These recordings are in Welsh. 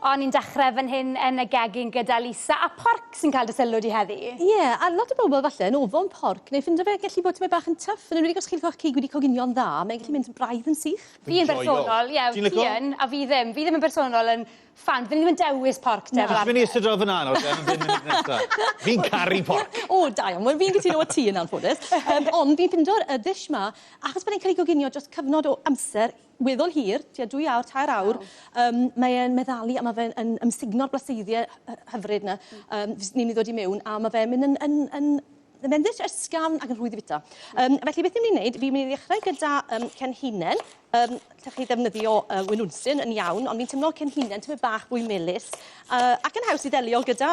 O'n ni'n dechrau fan hyn yn y gegin gyda Lisa, a porc sy'n cael dy sylw di heddi. Ie, yeah, a lot o bobl falle yn ofon porc, neu ffindo fe gallu bod tymed bach yn tough, yn enwedig os chi'n cael cig wedi coginio'n dda, mae'n gallu mynd yn braidd yn sych. Fi yn bersonol, ie, ti yn, a fi ddim. Fi ddim yn bersonol yn fan, fi ddim yn dewis porc te fel arfer. Fi'n eistedd draw fyna nawr, te, am bum munud nesa. Fi'n caru porc. O, da iawn. Wel, fi'n cytuno â ti yn anffodus. Um, ond fi'n ffindo'r y ddish 'ma, achos bod e'n cael ei goginio dros cyfnod o amser weddol hir, tua 2 awr, tair awr, yym mae e'n meddalu a ma' fe'n yn ymsugno'r blaseiddiau hyfryd 'na ni'n mynd i ddod i mewn a ma' fe'n mynd yn yn yn mae'n ddish ysgafn ac yn rhwydd i fita. Felly beth ni'n mynd i wneud, fi'n mynd i ddechrau gyda cenhinen. Allwch chi ddefnyddio winwnsyn yn iawn, ond fi'n teimlo cenhinen tymed bach fwy melys ac yn haws i ddelio gyda,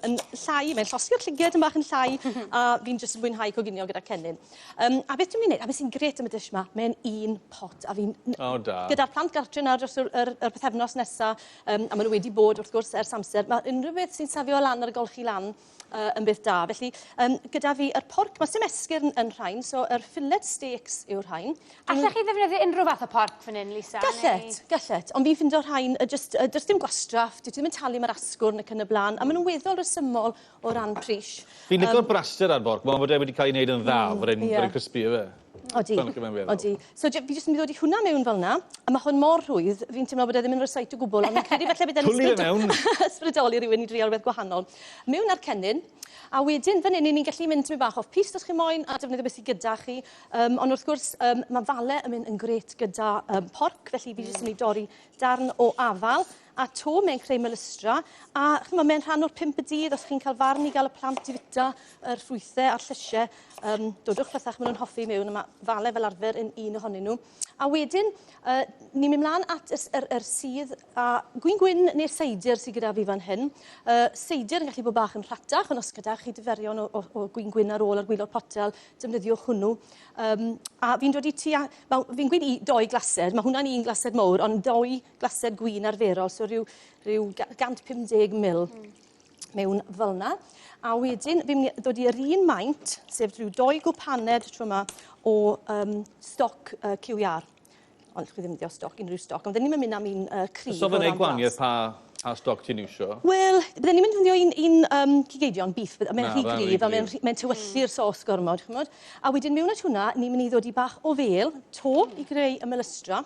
yn llai, mae'n llosgi'r llyged yn bach yn llai a fi'n jyst yn mwynhau coginio gyda cennin. Yym a beth dwi'n mynd i neud, a beth sy'n grêt am y dish 'ma, mae'n un pot a fi'n... O da. Gyda'r plant gartre nawr dros yr yr yr pythefnos nesa yym a ma' n'w wedi bod wrth gwrs ers amser, ma' unrhyw beth sy'n safio lan ar y golchi lan yn beth da. Felly yym gyda fi yr porc, ma' sim esgyrn yn rhain, so yr fillet steaks yw'r rhain. Allech chi ddefnyddio unrhyw fath o porc fan 'yn Lisa? Gallet, gallet, ond fi'n ffindo rhain yy jyst does dim gwastraff, dwyt ti ddim yn talu am yr asgwrn ac yn y bla'n, a ma' nw'n weddol resymol o ran pris. Fi'n lico'r braster ar borc, ma' bod e wedi cael ei wneud yn dda, bod e'n bod e'n crispy yfe? Odi. Fel lico fe'n weddol. Odi. So fi jyst yn mynd i ddod i hwnna mewn fel 'na, a ma' hwn mor rhwydd, fi'n teimlo bod e ddim yn rysáit o gwbwl, ond fi'n credu falle bydd e'n Twli fe mewn! ysbrydoli rywun i drial rwbeth gwahanol. Mewn â'r cennin, a wedyn fan 'yn 'yn ni'n gallu mynd tymed bach off piste os chi moyn a defnyddio beth sy gyda chi, ond wrth gwrs ma' fale yn mynd yn grêt gyda porc, felly fi jyst yn mynd i dorri darn o afal A 'to mae'n creu melystra a ch'mo' mae'n rhan o'r pump y dydd os chi'n cael farn i ga'l y plant i fita yr ffrwythe a'r llysie yym dodwch bethach ma' nw'n hoffi mewn a ma' fale fel arfer yn un ohonyn nhw. A wedyn yy ni'n mynd mlan at y s- yr yr sudd a gwin gwyn neu seidr sy gyda fi fan hyn. Yy seidr yn gallu bod bach yn rhatach ond os gyda chi diferion o o o gwin gwyn ar ôl ar gwilod potel defnyddiwch hwnnw. Yym a fi'n dod i tua ma' fi'n gweud i doi glased ma' hwnna'n un glased mowr ond doi glased gwin arferol, so rhyw, rhyw 150 mil mewn fel yna. A wedyn fi'n mynd i ddod i'r un maint, sef rhyw doi gwpaned tro yma o stoc QER. Ond chi ddim yn stoc, unrhyw stoc, ond ni'n mynd am un cryf. So fe'n neud gwahaniaeth pa, pa stoc ti'n iwsio? Wel, bydden ni'n mynd i un, un cigeidion, beef, mae'n rhy gryf a mae'n mae tywyllu'r sos gormod, ch'mod. A wedyn mewn at hwnna, ni'n mynd i ddod i bach o fel, to, i greu y melystra.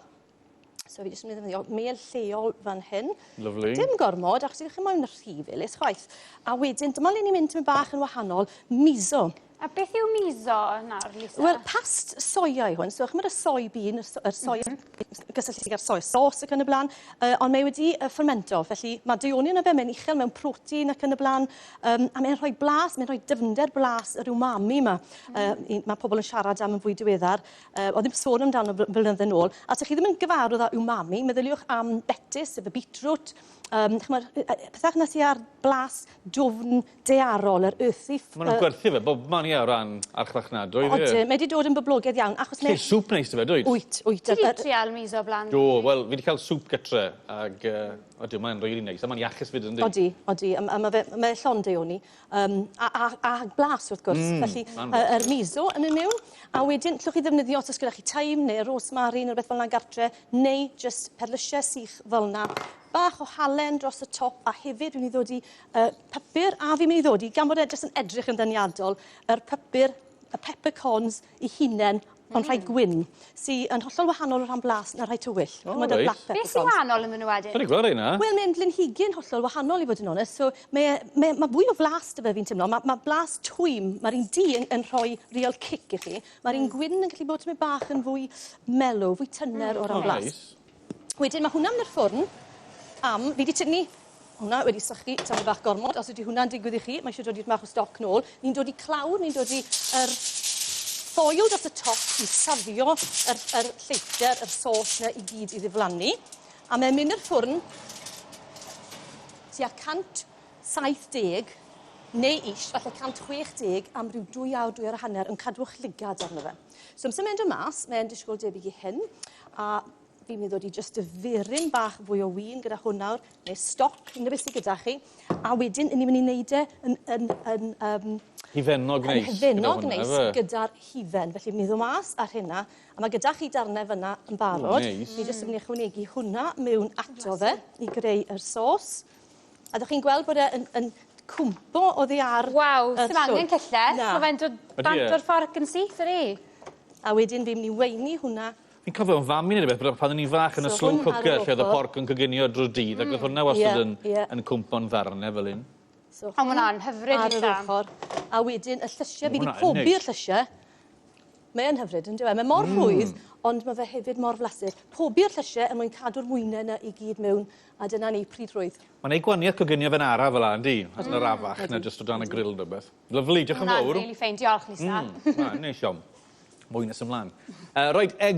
So fi jyst yn mynd i ddefnyddio mêl lleol fan hyn. Lyfli. Dim gormod, achos ydych chi moyn rhy felys chwaith. A wedyn, dyma le ni'n mynd tymed bach yn wahanol, miso. A beth yw miso nawr, Lisa? Wel, past soia yw hwn. So, chymryd y soy bean, y so, yr soia mm -hmm. gysylltiedig â'r soy sauce ac yn y blaen, ond mae wedi fermento. Felly, mae deuoni yna fe, mae'n uchel mewn protein ac yn y blaen, a mae'n rhoi blas, mae'n rhoi dyfnder blas yr umami yma. Mae pobl yn siarad am yn fwy diweddar. O'dd ddim sôn amdano blynydde nôl. A os 'ych chi ddim yn gyfarwydd â umami, meddyliwch am betys, sef y beetroot, ch'mod, pethau 'na sy ar blas dwfn daearol, yr earthy Ma' nw'n gwerthu fe bob man ie o ran archfarchnadoedd ie? Odyn, mae 'di dod yn boblogaidd iawn achos mae... Sŵp neis 'da fe dwyt? Wyt, wyt. Ti 'di trial miso blan? Do, wel fi 'di ca'l sŵp gytre ag ydw mae'n rili neis a mae'n iachus 'fyd yndi? Odi, odi, a a ma' fe mae e llond deuoni. Yym a a a blas wrth gwrs. Felly yr miso yn mynd miwn a wedyn 'llwch chi ddefnyddio os o's gyda chi thyme neu rosemary ne' rwbeth fel 'na gartre neu jyst perlysie sych fel 'na. Bach o halen dros y top a hefyd wi myn' i ddod i pupur a fi myn' i ddod i gan bod e jyst yn edrych yn ddeniadol yr pupur y peppercorns 'u hunen ond rhai gwyn sy yn hollol wahanol o ran blas na rhai tywyll. O Ch'mod y reit. black Beth sy'n peppercorns. wahanol ynddyn nhw wedyn? Dwi 'di gweld reina. Wel mae'n blanhigyn hollol wahanol i fod yn onest so mae e mae ma' fwy o flas 'da fe fi'n timlo. Ma' ma' blas twym ma'r un du yn yn rhoi real kick i chi. Ma'r un gwyn yn gallu bod tymed bach yn fwy mellow fwy tyner o ran blas. O neis. Wedyn ma' hwnna yn yr ffwrn am fi 'di tynnu hwnna wedi sychu tamed bach gormod. Os ydy hwnna'n digwydd i chi, mae eisiau dod i'r bach o stoc nôl. Ni'n dod i clawr, ni'n dod i yr foil dros y top i safio yr, yr lleithder, yr sos na i gyd i ddiflannu. A mae'n mynd i'r ffwrn tua 170 neu ish, falle 160 am ryw 2 awr, 2 awr a hanner yn cadw'ch llygad arno fe. So amser mae'n dod mas, mae'n disgwyl debyg i hyn, a Fi'n mynd i ddod i jyst y feryn bach fwy o win gyda hwn nawr, neu stoc, unrhyw beth sydd gyda chi. A wedyn, ni'n mynd i wneud e yn, yn, yn Hir. Hufennog Yn neis. hufennog neis gyda'r hufen. Felly mi ddod mas ar hynna, a mae gyda chi darnau fyna yn barod. O, neis. Ni jyst yn mynd i ychwanegu hwnna mewn ato fe i greu yr sos. A ddech chi'n gweld bod e yn, yn cwmpo oddi ar Waw, yr sy'm angen llwyd. cyllell. Na. Mae fe'n dod Ydi bant e? o'r fforc yn syth, ydi? A wedyn fi'n mynd i weini hwnna. Fi'n cofio yn fam i'n neud rhywbeth pan o'n i'n fach yn y So slow hwn ar cooker yr lle oedd y ochr. porc yn coginio drwy'r dydd ac oedd hwnna wastad Ie, yn, ie. yn cwmpo'n ddarnau fel un. So O, ma' hwnna'n hyfryd, ar yr Lisa. ochr. A wedyn y llysiau, fi wedi Ma' hwnna yn pobi'r neis. llysiau. Mae yn hyfryd, yn dyw e? Mae mor rhwydd, ond mae fe hefyd mor flasus. Pobi'r llysiau er mwyn cadw'r mwynau yna i gyd mewn, a dyna ni, pryd rhwydd. Mae'n ei gwaniaeth coginio fe'n araf fel 'a, yndi? Yn arafach na jyst o dan y grill neu beth. Lyfli, diolch yn Hwnna'n fawr. really ffein. Diolch, Lisa. Na, neis iawn. Mwy nes ymlaen. Reit, egg